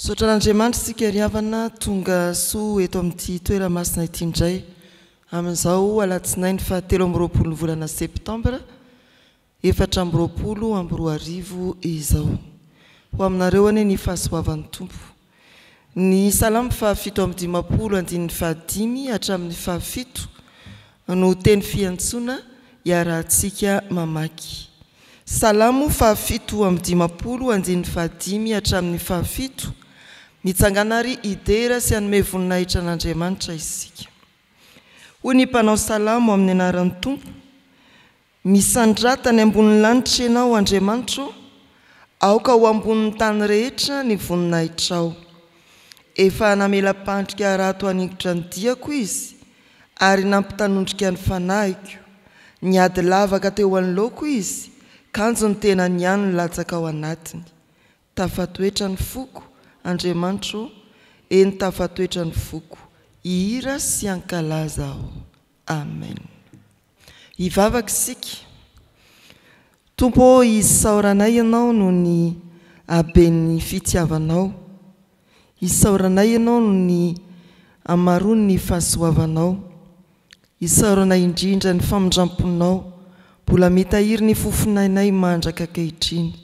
Misaotra an'Andriamanitra isika ry havana tonga soa eto amin'ity toeramasina ity indray amin'izao alatsinainy faha 23 ny volana septambra 2024 izao. Ho aminareo anie ny fahasoavan'ny Tompo. Ny Salamo faha 57 andininy faha dimy hatramin'ny faha fito no teny fiantsoana iarahantsika mamaky. Salamo faha 57 andininy faha dimy hatramin'ny faha fito, Mitsangàna àry hidera sy hanome voninahitra an'Andriamanitra isika. Hoy ny mpanao salamo amin'ny anaran'ny Tompo, Misandrata any ambonin'ny lanitra Ianao, Andriamanitra ô, aoka ho ambonin'ny tany rehetra ny voninahitrao. Efa namela-pandrika harato haningotra ny diako Izy, ary nampitanondrika ny fanahiko. Nihady lavaka teo anoloako Izy, kanjo ny tenany ihany no latsaka ao anatiny. Tafatoetra ny foko, Andriamanitra ô, eny tafatoetra ny foko. Hihira sy hankalaza aho. Amen. Hivavaka isika. Tompo ô isaoranay Ianao noho ny haben'ny fitiavanao. Isaoranay Ianao noho ny hamaroan'ny fahasoavanao. Isaoranay indrindra ny famindramponao mbola mitahiry ny fofonainay mandraka ankehitriny.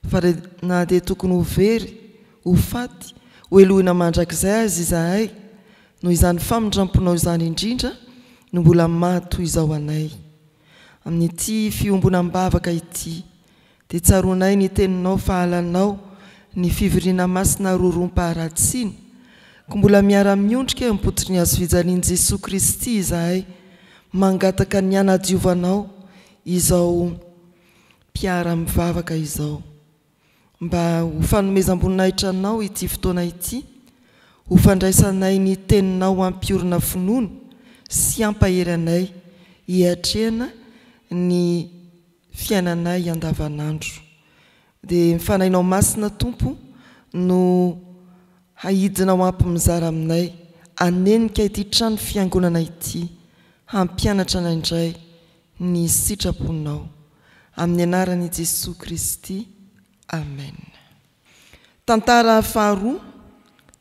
Fa na dia tokony ho very, ho faty, ho helohina mandrakizay aza izahay, Noho izany famindramponao izany indrindra no mbola maha toy izao anay. Amin'ity fiombonam-bavaka ity, dia tsaroanay ny teninao fa halanao ny fivoriana masina roroam-paharatsiana, koa mbola miara-miondrika eo am-pototry ny hazofijalian'i Jesoa Kristy izahay, mangataka ny hanadiovanao izao mpiara-mivavaka izao. Mba ho fanomezam-boninahitra Anao ity fotoana ity, ho fandraisanay ny Teninao hampiorina finoana sy hampahery anay hiatrehana ny fiainanay andavanandro. Dia ny Fanahinao Masina Tompo no haidinao hampimizara aminay, hanenika ity trano fiangonana ity, hampianatra anay indray ny sitraponao. Amin'ny anaran'i Jesoa Kristy, Amen. Tantara faharoa,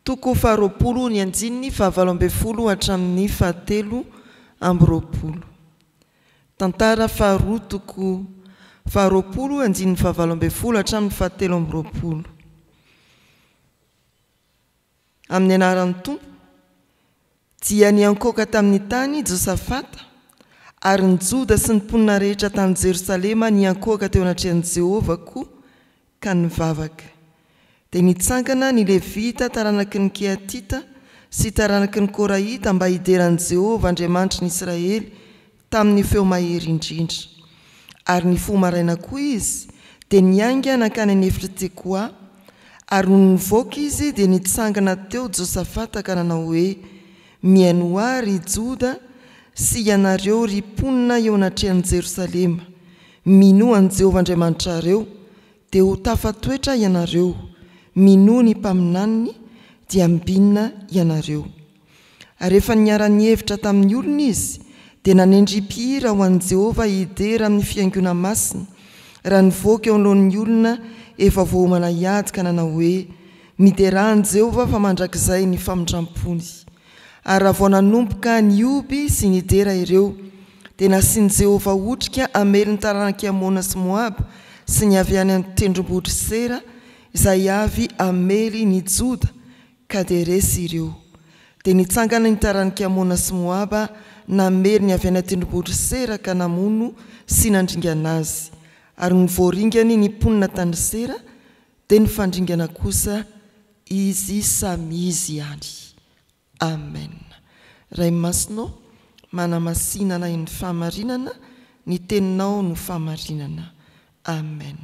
toko faharoapolo ny andininy fahavalo ambinifolo hatramin'ny fahatelo amby roapolo. Tantara faharoa toko faharoapolo andininy fahavalo ambinifolo hatramin'ny fahatelo amby roapolo. Amin'ny anaran'ny Tompo, dia niankohoka tamin'ny tany i Josafata, ary ny Joda sy ny mponina rehetra tany Jerosalema niankohoka teo anatrehan'i Jehovah koa ka nivavaka. Dia nitsangana ny Levita taranaky ny Kehatita sy taranaky ny Korahita mba hidera an'i Jehovah Andriamanitry ny Israely tamin'ny feo mahery indrindra. Ary nifoha maraina koa izy, dia niainga nankany an'efitr'i Tekoa, ary nony nivoaka izy, dia nitsangana teo Josafata ka nanao hoe, Mihainoa ahy, ry Joda, sy ianareo, ry mponina eo anatrehan'i Jerosalema, minoa an'i Jehovah Andriamanitrareo, dia ho tafatoetra ianareo, minoa ny mpaminaniny, dia ambinina ianareo. Ary rehefa niara-nihevitra tamin'ny olona izy, dia nanendry mpihira ho an'i Jehovah hidera amin'ny fihaingoana masina, raha nivoaka eo anoloan'ny olona efa voaomana hiady ka nanao hoe, Miderà an'i Jehovah fa mandrakizay ny famindram-pony. Ary raha vao nanomboka nihoby sy nidera ireo, dia nasian'i Jehovah otrika hamely ny taranak'i Amona sy Moaba sy ny avy any an-tendrombohitr'i Sera, izay avy hamely ny Joda, Ka dia resy ireo. Dia nitsangana ny taranik'i Amona sy Moaba namely ny avy any an-tendrombohitr'i Sera ka namono sy nandringana azy. Ary nony voaringany ny mponina tany Sera, dia nifandringana kosa izy samy izy ihany. Amen. Ray Masina ô, manamasina anay ny fahamarinana, ny Teninao no fahamarinana. Amen.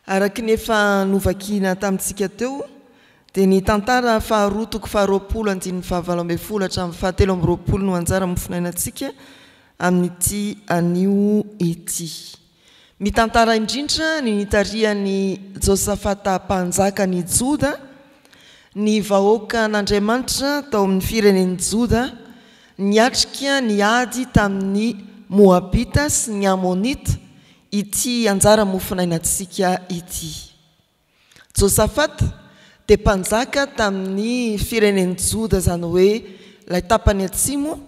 Araka ny efa novakiana tamintsika teo dia ny tantara faharoa toko faharoapolo andininy fahavalo ambinifolo hatramin'ny fahatelo amby roapolo no anjara mofonainantsika amin'ity anio ity. Mitantara indrindra ny nitarihan'i Josafata mpanjaka ny Joda ny vahoakan'Andriamanitra tao amin'ny firenen'i Joda niatrika ny ady tamin'ny Moabita sy ny Amonita ity anjara mofonainantsika ity. Josafata. dia mpanjaka tamin'ny firenen'i Joda, izany hoe ilay tapany atsimo,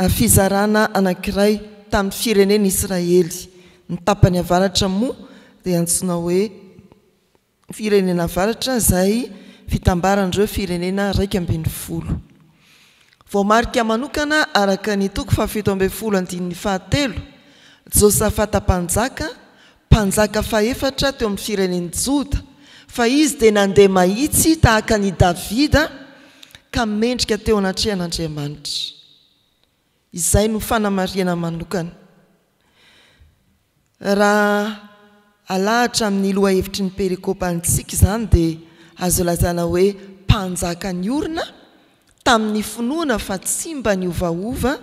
fizarana anankiray tamin'ny firenen'Israely. Ny tapany avaratra moa dia antsoina hoe firenena avaratra izay fitambaran'ireo firenena 11. Voamarika manokana araka ny toko faha-17 andininy fahatelo, Josafata mpanjaka, mpanjaka fahefatra teo amin'ny firenen'i Joda, fa izy dia nandeha mahitsy tahaka an'i Davida ka mendrika teo anatrehan'Andriamanitra. Izay no fanamarihana manokana. Raha alahatra amin'ny lohahevitry ny perikopantsika izany dia azo lazaina hoe mpanjaka niorina tamin'ny finoana fa tsy mba niovaova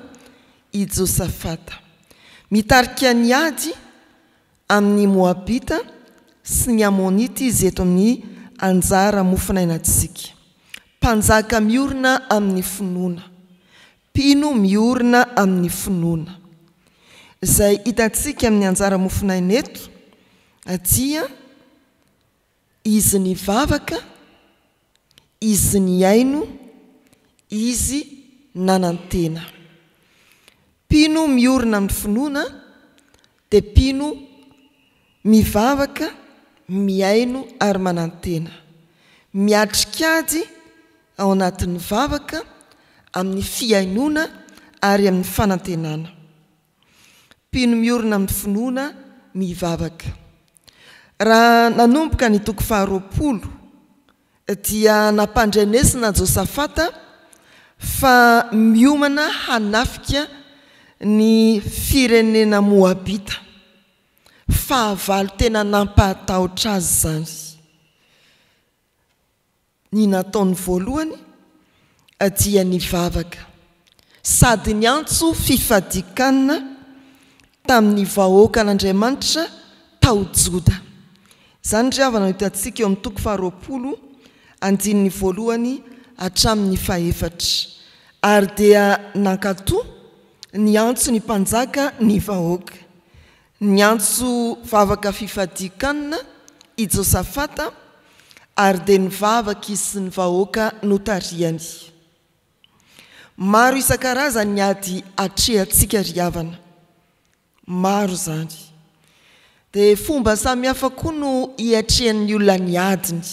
i Josafata. Mitarika ny ady amin'ny Moabita sy ny Amonita izy eto amin'ny anjara mofonainantsika. Mpanjaka miorina amin'ny finoana. Mpino miorina amin'ny finoana. Izay hitantsika amin'ny anjara mofonaina eto dia izy nivavaka, izy nihaino, izy nanantena. Mpino miorina amin'ny finoana dia mpino mivavaka, mihaino ary manantena. Miatrik'ady ao anatin'ny vavaka, amin'ny fihainoana ary amin'ny fanantenana. Mpino miorina amin'ny finoana mivavaka. Raha nanomboka ny toko faharoapolo dia nampandrenesina Josafata fa miomana hanafika ny firenena Moabita. Fahavalo tena nampahatahotra azy izany. Ny nataony voalohany dia nivavaka sady niantso fifadian-kanina tamin'ny vahoakan'Andriamanitra tao Joda. Izany ry havana no hitantsika eo amin'ny toko faharoapolo andininy voalohany hatramin'ny fahefatra. Ary dia nankatò ny antso ny mpanjaka ny vahoaka. Niantso vavaka fifadian-kanina i Josafata ary dia nivavaka izy sy ny vahoaka notarihany. Maro isan-karazany ny ady atrehantsika ry havana. Maro izany. Dia fomba samihafa koa no iatrehan'ny olona ny adiny.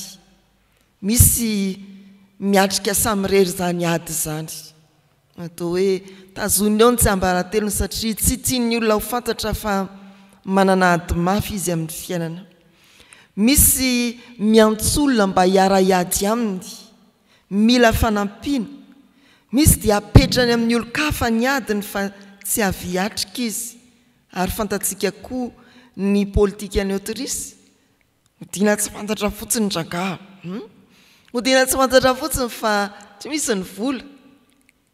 Misy miatrika samirery izany ady izany. Atao hoe tazoniny ao ny tsiambaratelony satria tsy tian'ny olona ho fantatra fa manana ady mafy izy amin'ny fiainana. Misy miantso olona mba hiara-hiady aminy, mila fanampiana. Misy dia apetrany amin'ny olon-kafa ny adiny fa tsy avy hiatrika izy. Ary fantatsika koa ny politikan'i Autrisy, Odiana tsy fantatra fotsiny rangaha hum! Odiana tsy fantatra fotsiny fa tsy misy ny vola,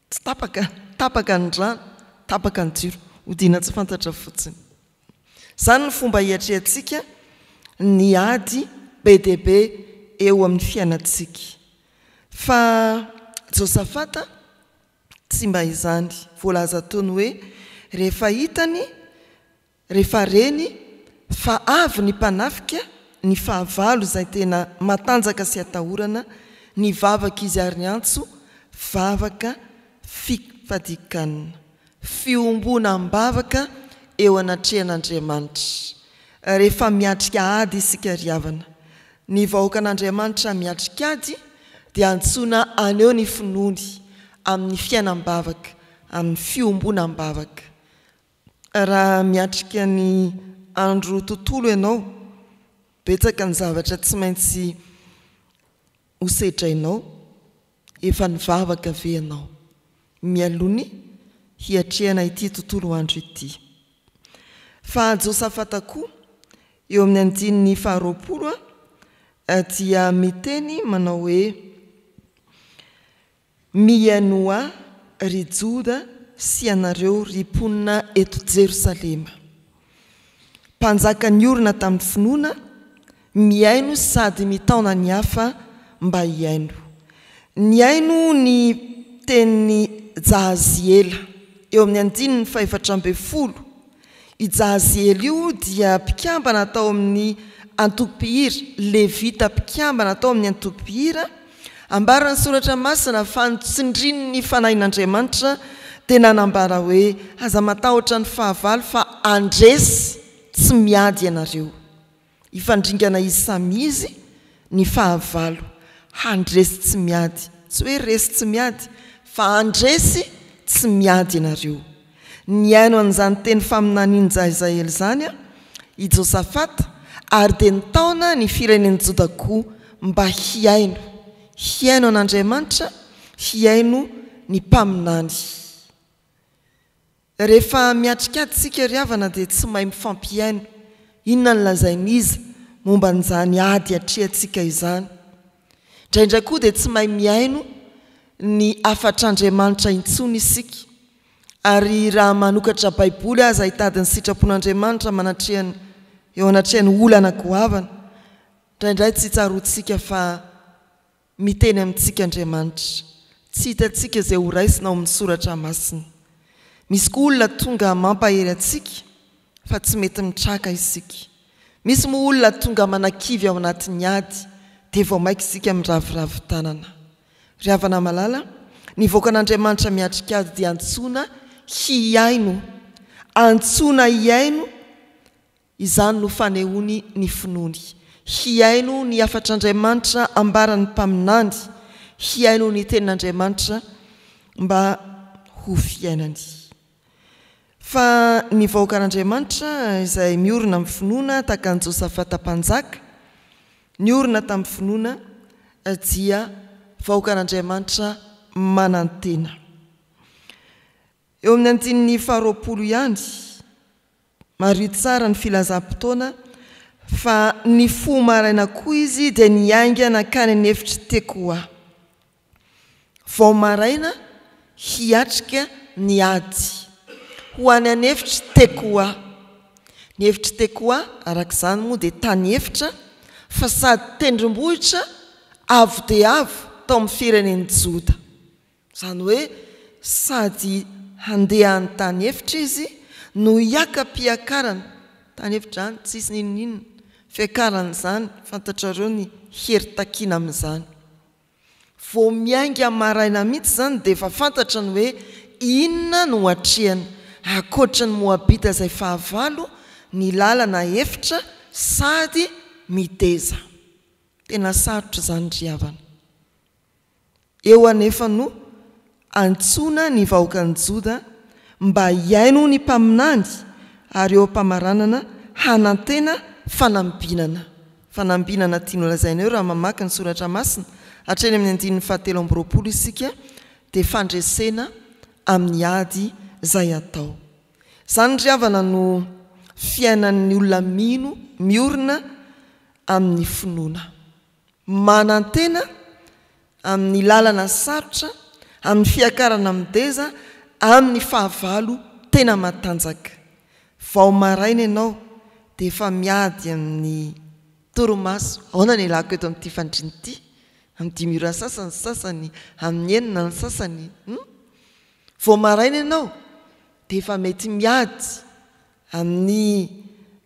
tsy tapaka, tapaka ny rano, tapaka ny jiro, odiana tsy fantatra fotsiny. Izany ny fomba hiatrehantsika ny ady be dia be eo amin'ny fiainantsika. Fa Josafata tsy mba izany. Voalaza teo ny hoe rehefa hitany Rehefa reny fa avy ny mpanafika, ny fahavalo izay tena matanjaka sy atahorana, nivavaka izy ary niantso vavaka fifadian-kanina, fiombonam-bavaka eo anatrehan'Andriamanitra. Rehefa miatrika ady isika ry havana, ny vahoakan'Andriamanitra miatrika ady dia antsoina haneho ny finoany amin'ny fiainam-bavaka, amin'ny fiombonam-bavaka. Raha miatrika ny andro tontolo ianao, betsaka ny zavatra tsy maintsy hosedrainao, efa nivavaka ve ianao mialoha ny hiatrehana ity tontolo andro ity? Fa Josafata koa eo amin'ny andininy faharoapolo dia miteny manao hoe, Mihainoa, ry Joda sy ianareo ry mponina eto Jerosalema. Mpanjaka niorina tamin'ny finoana, mihaino sady mitaona ny hafa mba hihaino. Nihaino ny tenin'i Jahaziela, eo amin'ny andininy fahefatra ambin'ny folo. I Jahaziela io dia mpikambana tao amin'ny antoko-mpihira, Levita mpikambana tao amin'ny antoko-mpihira, ambaran'ny Soratra Masina fa notsindrin'ny Fanahin'Andriamanitra dia nanambara hoe, Aza matahotra ny fahavalo fa handresy tsy miady ianareo. Hifandringana izy samy izy ny fahavalo, handresy tsy miady, tsy hoe resy tsy miady, fa handresy tsy miady ianareo. Nihaino an'izany teny faminanian'i Jahazaela izany i Josafata ary dia nitaona ny firenen'i Joda koa mba hihaino, hihaino an'Andriamanitra, hihaino ny mpaminany. Rehefa miatrika ady isika ry havana dia tsy mahay mifampihaino. Inona no lazain'iza momba an'izany ady atrehantsika izany? Indraindray koa dia tsy mahay mihaino ny hafatr'Andriamanitra intsony isika. Ary raha manokatra Baiboly aza hitady ny sitrapon'Andriamanitra manatrehan eo anatrehan'ny olana goavana, indraindray tsy tsaroantsika fa Miteny amintsika Andriamanitra. Tsy hitantsika izay ho raisina ao amin'ny soratra masina. Misy koa olona tonga mampahery antsika fa tsy mety mitraka isika. Misy moa olona tonga manakivy ao anatin'ny ady dia vao maika isika miraviravy tanana. Ry havana malala, ny vahoakan'Andriamanitra miatrika ady dia antsoina hihaino. Antsoina hihaino Izany no fanehoany ny finoany. Hihaino ny hafatr'Andriamanitra ambaran'ny mpaminany, hihaino ny tenin'Andriamanitra mba ho fiainany. Fa ny vahoakan'Andriamanitra izay miorina amin'ny finoana tahaka an'i Josafata mpanjaka, niorina tamin'ny finoana, dia vahoakan'Andriamanitra manantena. Eo amin'ny andininy faharoapolo ihany, mariho tsara ny filazam-potoana fa nifoha maraina koa izy dia niainga nankany an'efitr'i Tekoa. Vao maraina hiatrika ny ady. Ho any an'efitr'i Tekoa. Ny efitr'i Tekoa, araka izany moa dia tany efitra fa sady tendrombohitra avo dia avo tao amin'ny firenen'i Joda. Izany hoe sady handeha any tany efitra izy no hiaka-piakarana, tany efitra izany tsisy n'inon'inona, fiakarana izany fantatrareo ny hery takiana amin'izany. Vao miainga maraina mihitsy izany dia efa fantatra ny hoe inona no atrehana, ankoatra ny Moabita izay fahavalo, ny lalana efitra sady mideza. Tena sarotra izany ry havana. Eo anefa no antsoina ny vahoakan'i Joda mba hihaino ny mpaminany ary eo am-pamaranana hanantena fanambinana. Fanambinana tiany holazaina eo raha mamaky ny soratra masina hatreny amin'ny andininy fahatelo amby 20 isika dia fandresena amin'ny ady izay atao. Izany ry havana no fiainan'ny olona mino miorina amin'ny finoana. Manantena amin'ny lalana sarotra, amin'ny fiakarana mideza, amin'ny fahavalo tena matanjaka. Vao maraina ianao dia efa miady amin'ny torimaso. Ahoana ny ialako eto amin'ity fandriana ity? Amin'ny dimy ora sasany ny sasany, amin'ny enina ny sasany. Hum? Vao maraina ianao dia efa mety miady Amin'ny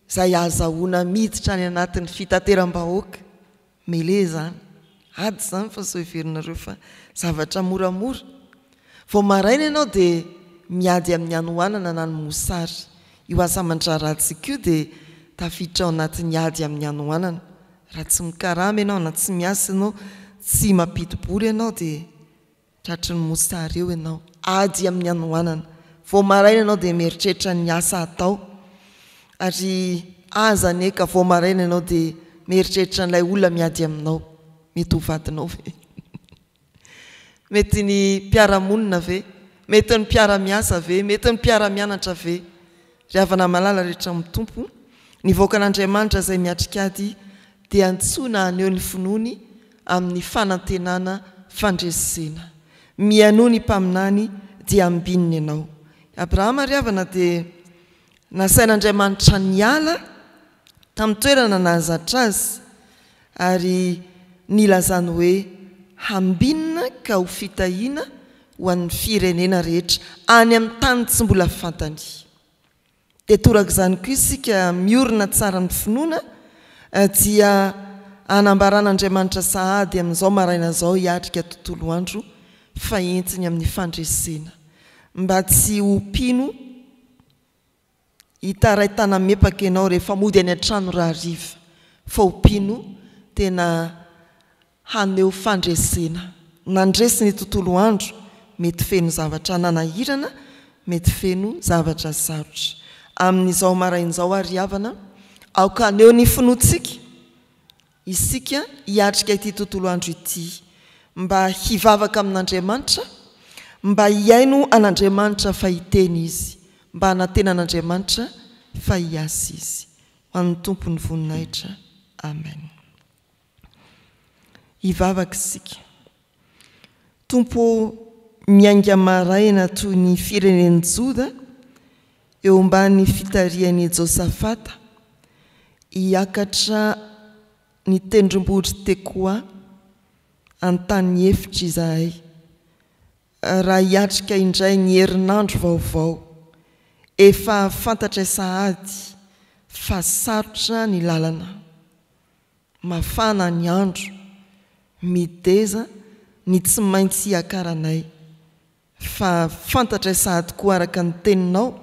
izay ahazahoana miditra any anatin'ny fitateram-bahoaka. Mêlée izany. Ady izany fa sao heverinareo fa zavatra moramora. Vao maraina ianao dia miady amin'ny hanoanana na ny mosary. Io asa aman-draharahantsika io dia tafiditra ao anatin'ny ady amin'ny hanoanana. Raha tsy mikarama ianao na tsy miasa ianao, tsy mampidi-bola ianao dia Tratry ny mosary eo ianao. Ady amin'ny hanoanana. Vao maraina ianao dia mieritreritra ny asa hatao. Ary aza anie ka vao maraina ianao dia mieritreritra an'ilay olona miady aminao. Mety ho vadinao ve? Mety ny mpiara-monina ve? Mety ny mpiara-miasa ve? Mety ny mpiara-mianatra ve? Ry havana malala rehetra amin'ny Tompo, ny vahoakan'Andriamanitra izay miatrika ady dia antsoina haneho ny finoany amin'ny fanantenana fandresena. Mihainoa ny mpaminany dia ambinina ianao. I Abrahama ry havana dia nasain'Andriamanitra niala tamin'ny toerana nahazatra azy ary nilazany hoe hambinina ka ho fitahiana ho an'ny firenena rehetra any amin'ny tany tsy mbola fantany. Dia torak'izany koa isika miorina tsara amin'ny finoana dia hanambaran'Andriamanitra sahady amin'izao maraina izao hiatrika tontolo andro fa entiny amin'ny fandresena. Mba tsy ho mpino hitaray tana-mepaka ianao rehefa mody any an-trano rahariva fa ho mpino tena haneho fandresena. Nandresy ny tontolo andro, mety feno zavatra nanahirana, mety feno zavatra sarotra. Amin'izao maraina izao ary havana, aoka haneho ny finoantsika isika hiatrika ity tontolo andro ity, mba hivavaka amin'Andriamanitra, mba hihaino an'Andriamanitra fa hiteny Izy, mba hanantena an'Andriamanitra fa hiasa Izy. Ho an'ny Tompo ny voninahitra. Amen. Hivavaka isika. Tompo ô, miainga maraina toy ny firenen'i Joda eo ambany fitarihan'i Josafata, hiakatra ny tendrombohitr'i Tekoa an-tany efitra izahay, raha hiatrika indray ny herinandro vaovao. Efa fantatray sahady fa sarotra ny lalana. Mafana ny andro, mideza ny tsy maintsy hiakaranay, fa fantatray sahady koa araka ny teninao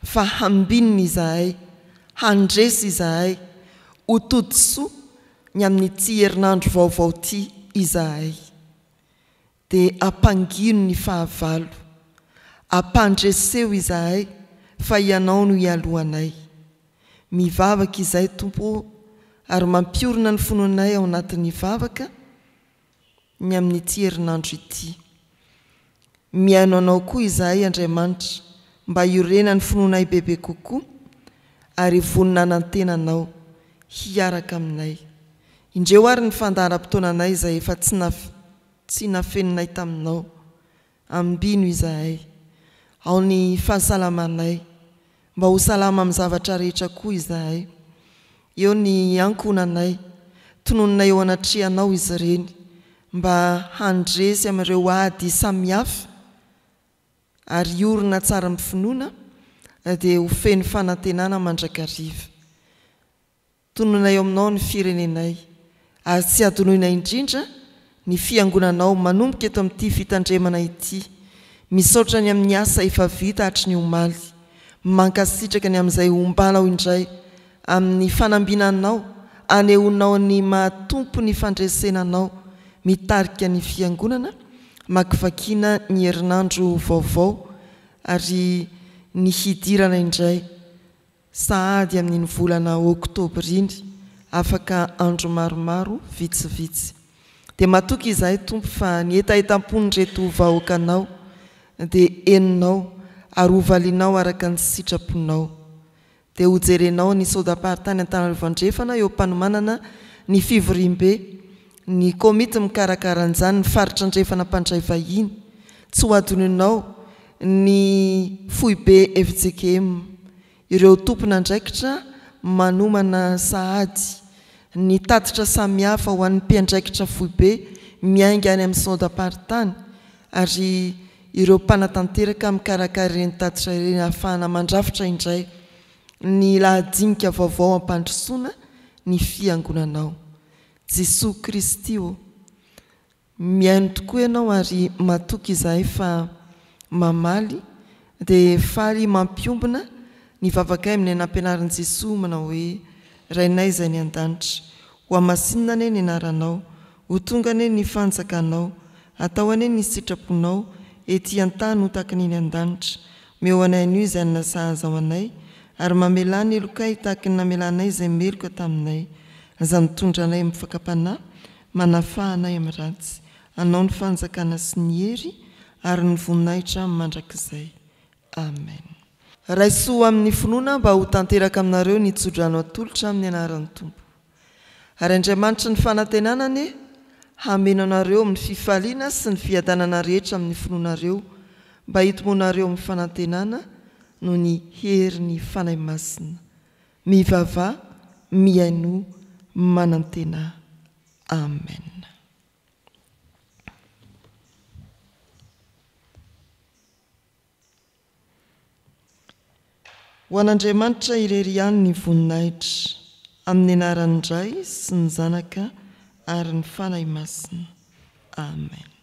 fa hambinina izahay, handresy izahay, ho tody soa ny amin'ity herinandro vaovao ity izahay. Dia ampangino ny fahavalo. Ampandreseo izahay fa Ianao no ialohanay. Mivavaka izahay Tompo ô ary mampiorina ny finoanay ao anatin'ny vavaka ny amin'ity herinandro ity. Mihaino Anao koa izahay Andriamanitra mba hiorenan'ny finoanay bebe kokoa ary vonona hanantena Anao hiaraka aminay. Indreo ary ny fandaharam-potoananay izay efa tsy tsy nafeninay taminao. Ambino izahay. Ao ny fahasalamanay. Mba ho salama amin'ny zavatra rehetra koa izahay. Eo ny ankohonanay. Tononinay eo anatrehanao izy ireny. Mba handresy amin'ireo ady samihafa ary hiorina tsara amin'ny finoana dia ho feno fanantenana mandrakariva. Tononay eo aminao ny firenenay, ary tsy hadinoina indrindra ny fiangonanao manomboka eto amin'ity fitandremana ity. Misaotra ny amin'ny asa efa vita hatry ny omaly. Mankasitraka ny amin'izay hombanao indray amin'ny fanambinanao anehoanao ny maha Tompo ny fandresena anao mitarika ny fiangonana hamakivakiana ny herinandro vaovao ary ny hidirana indray sahady amin'iny volana oktobra iny, afaka andro maromaro vitsivitsy. Dia matoky izahay Tompo fa ny hetahetam-pon'ireto vahoakanao dia henonao ary hovalianao araka ny sitraponao. Dia hojerenao ny Sodam-paritany Antananarivo Andrefana eo am-panomanana ny fivoriambe, ny komity mikarakara an'izany, ny faritra Andrefana mpandray vahiny. Tsy ho adinoinao ny foibe fjkm, ireo tompon'andraikitra manomana sahady ny tatitra samihafa ho an'ny mpiandraikitra foibe miainga any amin'ny Synodamparitany ary ireo mpanatanteraka mikarakara ireny tatitra ireny ahafahana mandrafitra indray ny lahadinika vaovao hampandrosoana ny Fiangonanao. Jesoa Kristy ô! Mihaino tokoa ianao ary matoky izahay fa mamaly dia faly mampiombona ny vavakay amin'ilay nampianarin'i Jesoa manao hoe, Rainay izay any an-danitra, ho hamasinina anie ny anaranao, ho tonga anie ny fanjakanao, atao anie ny sitraponao ety an-tany ho tahaka ny eny an-danitra. Omeo anay anio izay hanina sahaza ho anay, ary mamelà ny helokay tahaka ny namelanay izay meloka taminay. Aza mitondra anay amin'ny fakam-panahy, Manafaha anay amin'ny ratsy. Anao ny fanjakana sy ny hery ary ny voninahitra mandrakizay. Amen. Raiso amin'ny finoana mba ho tanteraka aminareo ny tsodrano atolotra amin'ny anaran'ny Tompo. Ary Andriamanitry ny fanantenana anie hameno anareo amin'ny fifaliana sy ny fiadanana rehetra amin'ny finoanareo mba hitomoanareo amin'ny fanantenana noho ny herin'ny Fanahy Masina. Mivavaha, mihainoa, manantenà. Amen. Ho an'Andriamanitra irery ihany ny voninahitra. Amin'ny anaran'ny Ray sy ny Zanaka ary ny Fanahy Masina. Amen.